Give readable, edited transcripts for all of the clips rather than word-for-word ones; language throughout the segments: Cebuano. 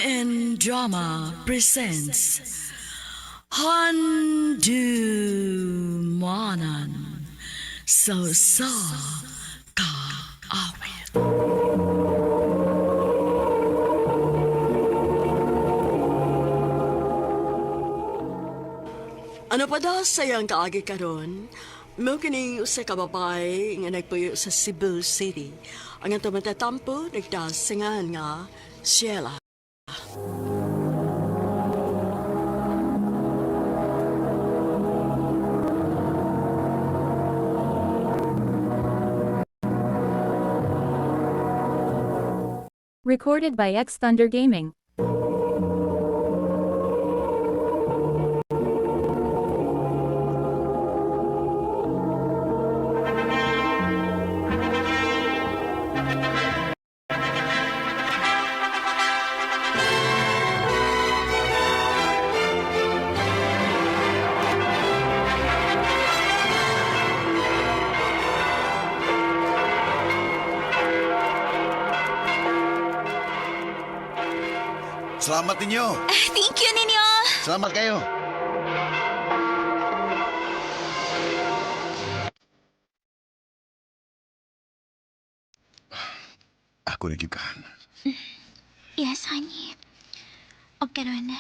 MN Drama presents Handumanan sa sa Kaawit. Ano pa daw sayang kaagi karon? Mao kini usa ka babae nga nagpuyo sa Cebu City. Ang atong matatampo nagdasingan nga Sheila. Recorded by X Thunder Gaming. Salamat ninyo. Thank you ninyo. Salamat kayo. Ako na gyud. Yes, honey. Og karon,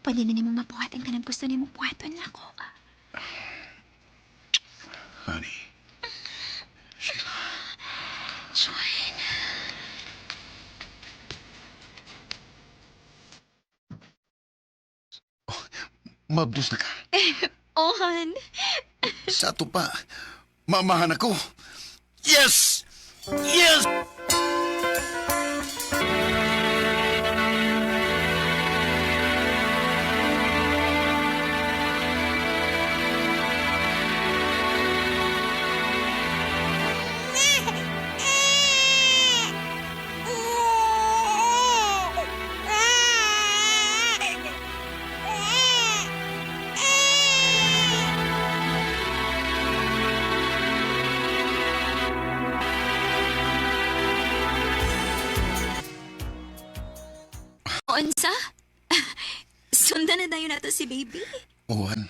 pwede na nimo mabuhat ang tanang gusto nimo buhaton nako. Honey. John. Mabdos na ka. Oh, hon. Sa ato pa, mamahan ako. Yes! Yes! Unsa? Sundan na dayon nato si baby. Uwan,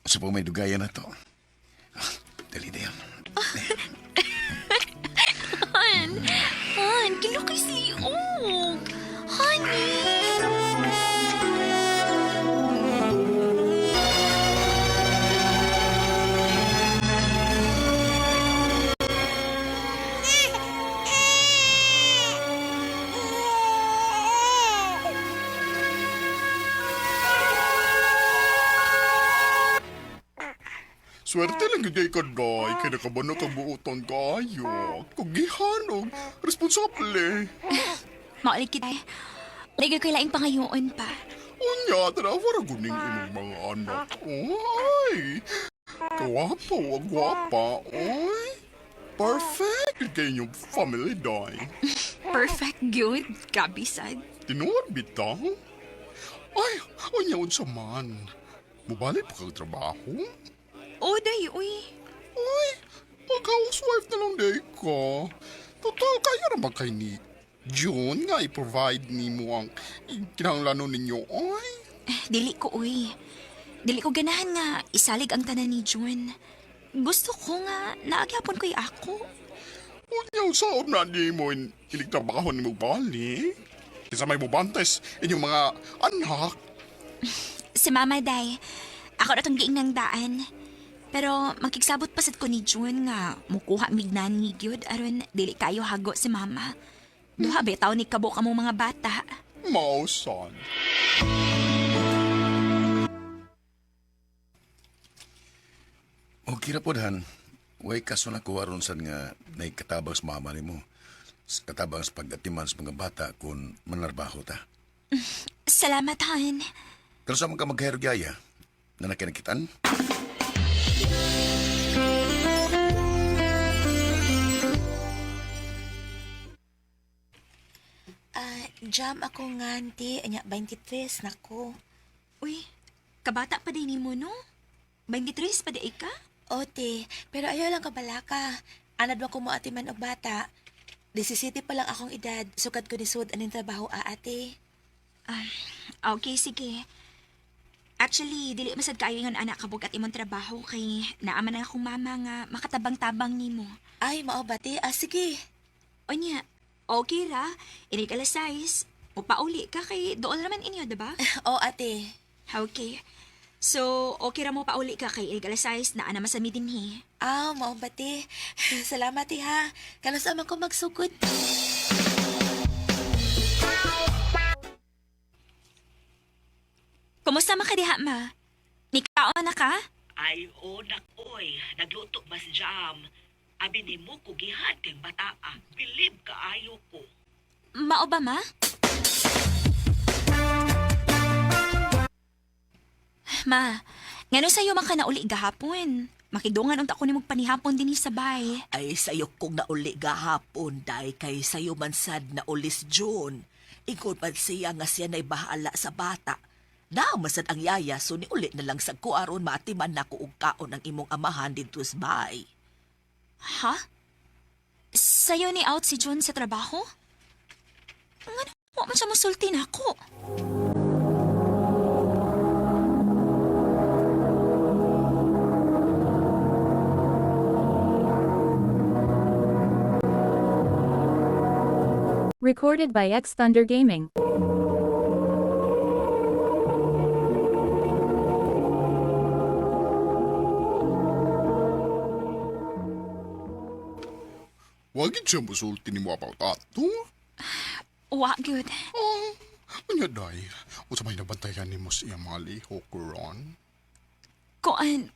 sa po may dugayan na to. Ah, dali na yan. Hon, hon, kilo kay siog. Honey. Swerte lang gyud kay kaday kay nakabano kang buoton kaayo. Kugihan og responsable. Maulit kita. Dagay ko'y laing pangayoon pa. Unya tara wara guning imong mga anak. Oy. Kawapo ug gwapa. Oy. Perfect gyud kay inyong family day. Perfect, good. Grabe, sad. Tinuod bitaw. Ay, unya unsa man. Mubalik pa kag trabaho? Oh, day, uy. Ay, mag-housewife na lang day ka. Total, kaya ra ba kay ni June nga i-provide nimo ang kinahanglanon ninyo? Ay, Dili ko, uy. Dili ko ganahan nga isalig ang tanan ni June. Gusto ko nga naagyapon ko'y ako. unya usaon na nimo iligtrabaho nimo balik. Kinsa may mubantes inyong mga anak. Si Mama Day, ako na tong giing ng daan. Pero makigsabot pa sad ko ni June nga mukuha mignan ni gyud aron dili kayo hago si Mama. Duha bitaw ni kabo kamo mga bata. Mausan. Okay ra pod han. Way kaso na ko aron sad nga naikatabang sa mama nimo. Sa katabang sa pag-atiman sa mga bata kung manarbaho ta. Salamat, Han. Pero sa mga maghahirugyaya, na nakinakitan? Ah, jam ako nga, auntie. Anya, 23 na ko. Uy, kabata pa din nimo no? 23 pa di ay ka? Ote, pero ayaw lang kabalaka. Anad mo ko mo ati man og bata. 17 pa lang akong edad, sukad ko ni sud aning trabaho aate. Okay, sige. Actually, dili masad kaayo ingon anak kabugat imong trabaho kay naaman na akong mama nga makatabang-tabang nimo. Ay, mao ba te? Ah, sige. Onya, okay ra. Inig alas 6. Upauli ka kay doon naman inyo, diba? Oo, ate. Okay. So, okay ra mo pauli ka kay inig alas 6 na ana sa mi dinhi. Ah, mao ba te? Salamat te ha. Kanos man ko magsugod. Kumusta man ka diha, ma? Nikaon na ka? Ay, o nakoy, nagluto mas jam. Abi ni mo kugihan kay bataa. Bilib kaayo ko. Mao ba, ma? Ma, ngano sa'yo man ka nauli gahapon? Makidungan unta ko nimo panihapon dinhi sa bay. Ay, sayo kong nauli gahapon, day kay sayo man sad nauli si June. Ikot man siya nga siya na'y bahala sa bata. Namasad ang yaya, so niuli na lang sa ko aron maatiman na ko og kaon ang imong amahan didto sa bahay. Ha? Sa'yo ni out si June sa trabaho? Ngano, wa man siya musulti nako. Recorded by X Thunder Gaming. Wag gid siya musulti nimo about ato. Wa gyud. Oh, unya day. Unsa may nabantayan nimo sa iyang mga lihok ron? Kuan,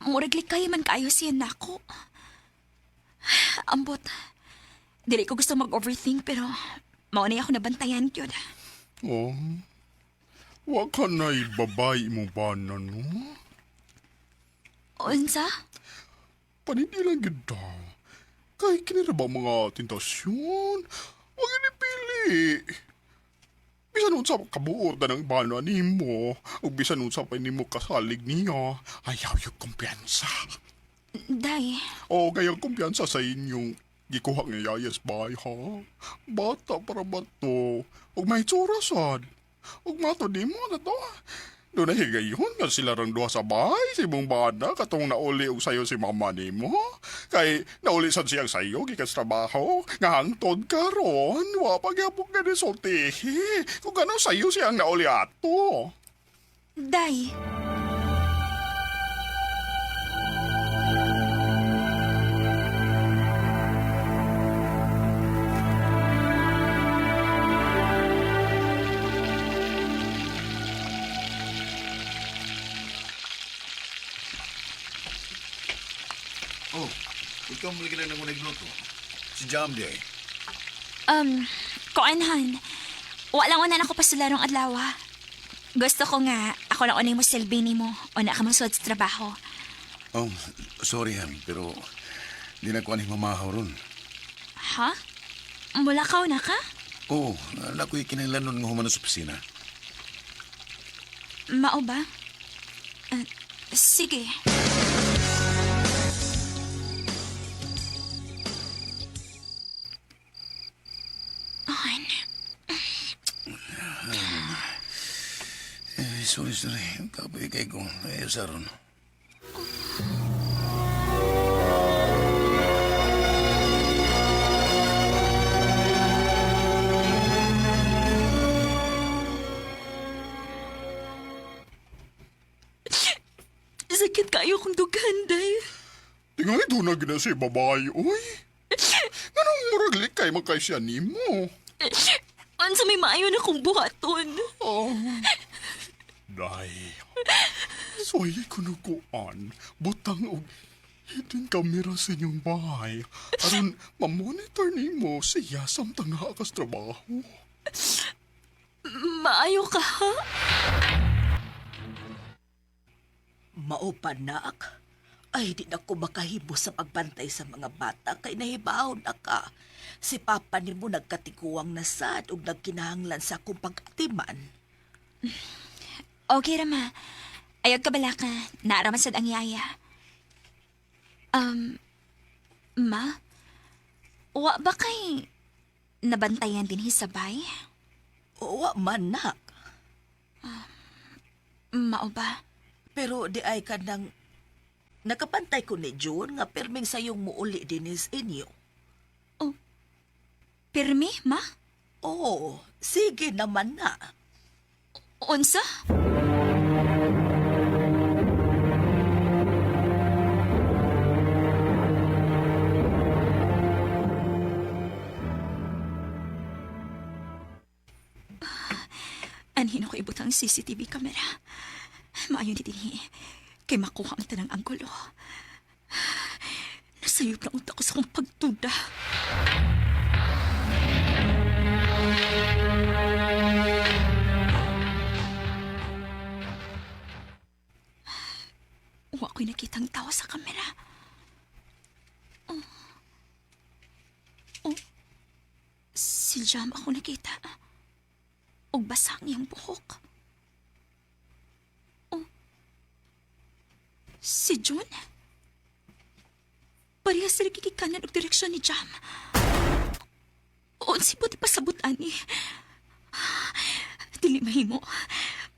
murag likay man kaayo siya nako. Ambot. Dili ko gusto mag-overthink pero mao na ako nabantayan gyud. Oh. Wa ka na ibabay imong bana, no? Unsa? Panindi lang gid daw. Kay kini ra ba mga tentasyon? Wag ini pili. Bisan unsa kabuot na ng bana nimo, ug bisan unsa pa nimo kasalig niya, ayaw yung kumpiyansa. Day, O kaya kumpiyansa sa inyong gikuha nga yayas bay ha? Bata para ba to? Ug may tsura sad. Ug mato di mo na to. Doon na higayon nga sila rang duha sa bahay, si mong bana, katong nauli og sayo si mama nimo. Kay nauli sad siyang sayo gikan sa trabaho, nga hangtod karon, wa pa gyapon ka ni sultihi. Kung gano'n sayo siyang nauli ato. day. Oh, ikaw mo lagi lang nang nagluto. Si Jam di ay. Kuan han. Wa lang una ako pasularong adlaw. Gusto ko nga ako lang unay mo silbi nimo. Una ka masuod sa trabaho. Oh, sorry han, pero di na ko ani mamahaw ron. Ha? Mula ka na ka? Oo, oh, na ko'y kinahanglan nun nga human sa opisina. Mao ba? Ah, sige. Ay, Eh, sorry, sorry. Kapoy kay ko. Eh, sa ron. Sakit kayo kong dughan, day. Tingali doon na gina si babae, uy. Nganong murag likay man kay siya nimo? Unsa may maayo na kong buhaton. Oh. Day. Soy kunukuan, butang og hidden camera sa inyong bahay. Aron mamonitor nimo siya samtang naa kas trabaho. Maayo ka, ha? Mao pa nak. Ay, di na ko makahibo sa pagbantay sa mga bata kay nahibaw na ka. Si papa nimo nagkatikuwang na sad ug nagkinahanglan sa akong pag-atiman. Okay, Rama. Ayog ka bala ka. Naaraman sad ang yaya. Um, ma? Wa ba kay nabantayan din sabay? Oo, Wa man nak. Mao ba? Pero di ay ka nang nakapantay ko ni June nga pirming sayong muuli dinis inyo. Pirmi, ma? Oo, sige naman na. Unsa? Anhin ako ibutang CCTV camera. Maayo ni dinhi. Kay makuha ang tanang anggulo. Nasayop na unta ko sa kong pagduda. Wa ko'y nakitang tao sa kamera. Oh. Oh. Si Jam ako nakita. Og basa ang iyang buhok. Oh. Si June? Parehas sila gigikanan og direksyon ni Jam. Unsi po di pasabot ani. Dili mahimo.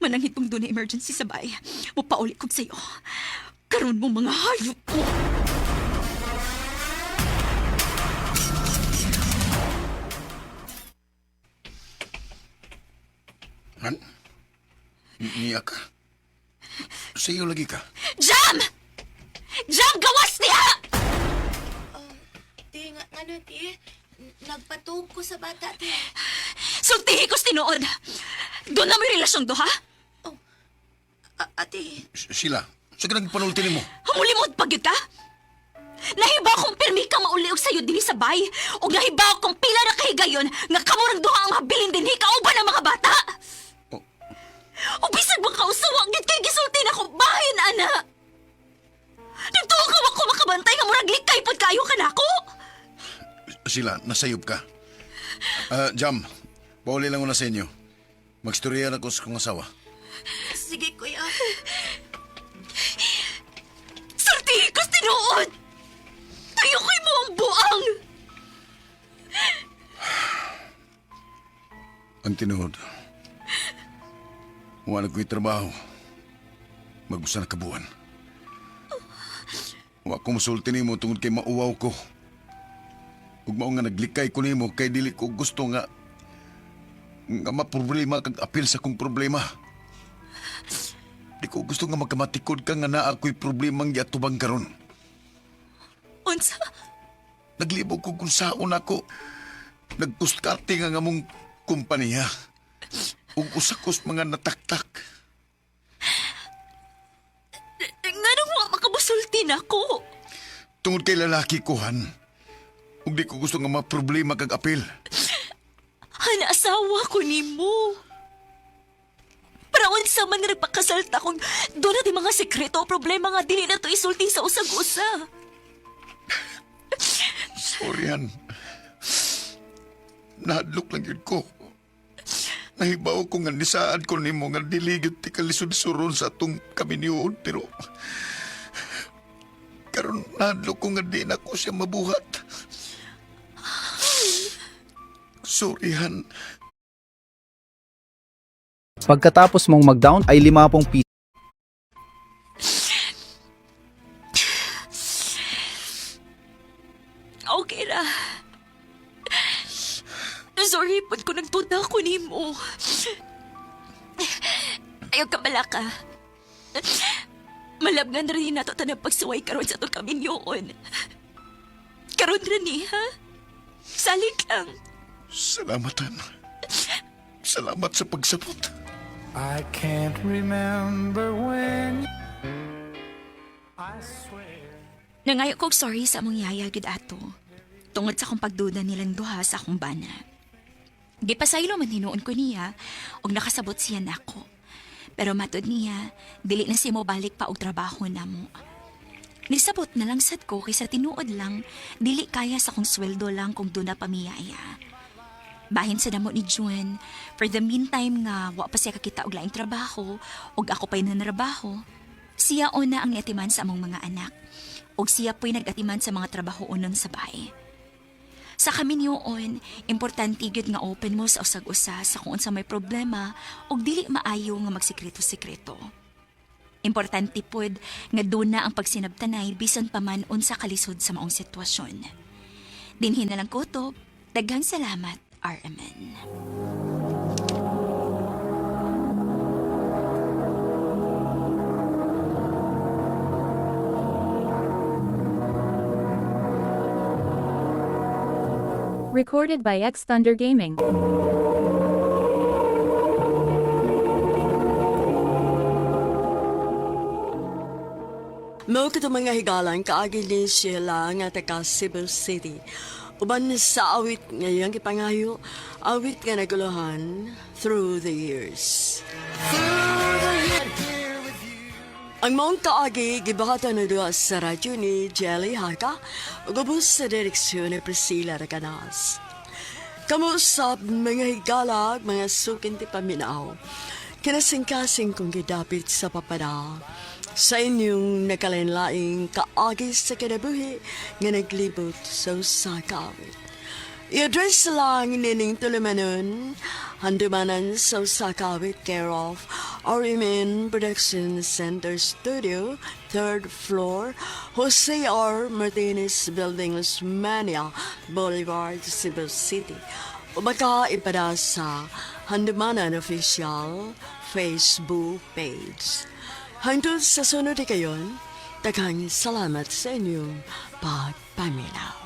Mananghit kong doon na emergency sa bay. Mupauli kog sayo. Karon mo mga hayop ko. Han? Niya ka? Sa iyo lagi ka. Jam! Jam, gawas niya! Ti, nga, ano, ti? Nagpatug ko sa bata, ti. Sultihi ko sa tinuod. Doon na may relasyon do, ha? Ate, Sila, sa kanang panulti nimo. Humulimod pag yun ka? Nahiba akong pirmi kang mauli og sayo dinhi sa bay. Og nahiba akong pila na kahigayon nga kamurang duha ang habilin dinhi kauban ang mga bata. Oh. O bisag makausawa gid kay gisulti nako bahin ana. Nagtuo ka wa ko makabantay nga murag likay pod kayo kanako. Sila, nasayop ka. Ah, Jam, pauli lang una sa inyo. Magstorya na ko sa kong asawa. sige, kuya. Sultihi ko sa tinuod. Tuyo ko'y mo ang buang. Ang tinuod. Wala ko'y trabaho. Magbusa na kabuan. Wa ko musulti nimo tungod kay mauwaw ko. Ug mao nga naglikay ko nimo kay dili ko gusto nga nga maproblema kag apil sa kong problema. Di ko gusto nga magkamatikod ka nga naa ko'y problemang giatubang karon. Unsa? Naglibog ko kung saon ako. Nagkuskarte nga nga mong kumpanya. Ug usa kos mga nataktak. Nganong wa makabusulti nako? Tungod kay lalaki ko, Han. Ug di ko gusto nga maproblema kag apil. Han, asawa ko nimo. Para unsa man nga nagpakasal ta kung doon na di mga sekreto o problema nga dili na to isulti sa usag-usa. Sorry, Han. Nahadlok lang yun ko. Nahibaw ko nga nisaad ko nimo nga dili gyud ti kalisod-suron sa atong kaminiyon pero karon nahadlok ko nga di na ko siya mabuhat. Sorry, Han. Pagkatapos mong mag-down ay 50 piso. Okay ra. Sorry, pag ko nagtuda ko nimo. Ayaw ka balaka. Malabngan rin nato tanang pagsuway karon sa itong kaminyoon. Karon ra ni, ha? Salig lang. Salamat, Han. Salamat sa pagsabot. I can't remember when I swear. Nangayo kog sorry sa among yaya gid ato. Tungod sa akong pagduda nilang duha sa akong bana. Gipasaylo man hinuon ko niya og nakasabot siya nako. Pero matod niya, dili na siya mobalik pa og trabaho namo. Nisabot na lang sad ko kaysa tinuod lang, dili kaya sa akong sweldo lang kung doon na pamiyaya. Bahin sa damo ni June, for the meantime nga wa pa siya kakita og laing trabaho ug ako pa'y nanrabaho. Siya una ang niatiman sa among mga anak ug siya po'y nag-atiman sa mga trabaho unon sa bahay. Sa kaminyoon, importante gyud nga open mo sa usag-usa sa kung unsa may problema ug dili maayo nga magsikreto-sikreto. Importante pod nga duna ang pagsinabtanay bisan pa man unsa kalisod sa maong sitwasyon. Dinhi na lang kutob. Daghang salamat, RMN. Recorded by X Thunder Gaming. Mao kato mga higalan kaagi ni Sheila nga taga Cebu City. Uban sa awit nga iyang gipangayo, awit nga naguluhan through the years. Ang maong kaagi gibahatan na duha sa radyo ni Jelly Haka ug ubos sa direksyon ni Priscilla Recanas. Kamusap mga higalag, mga sukin ti paminaw. Kinasingkasing kong gidapit sa papada. Sa inyong nakalain-laing kaagi sa kinabuhi nga naglibot sa usa ka awit. I-address lang nining tulumanon, handumanan sa usa ka awit care of RMN Production Center Studio, third floor, Jose R. Martinez Building, Osmania Boulevard, Cebu City. O baka ipada sa Handumanan Official Facebook page. Hangtod sa sunod kayon, daghang salamat sa inyong pagpaminaw.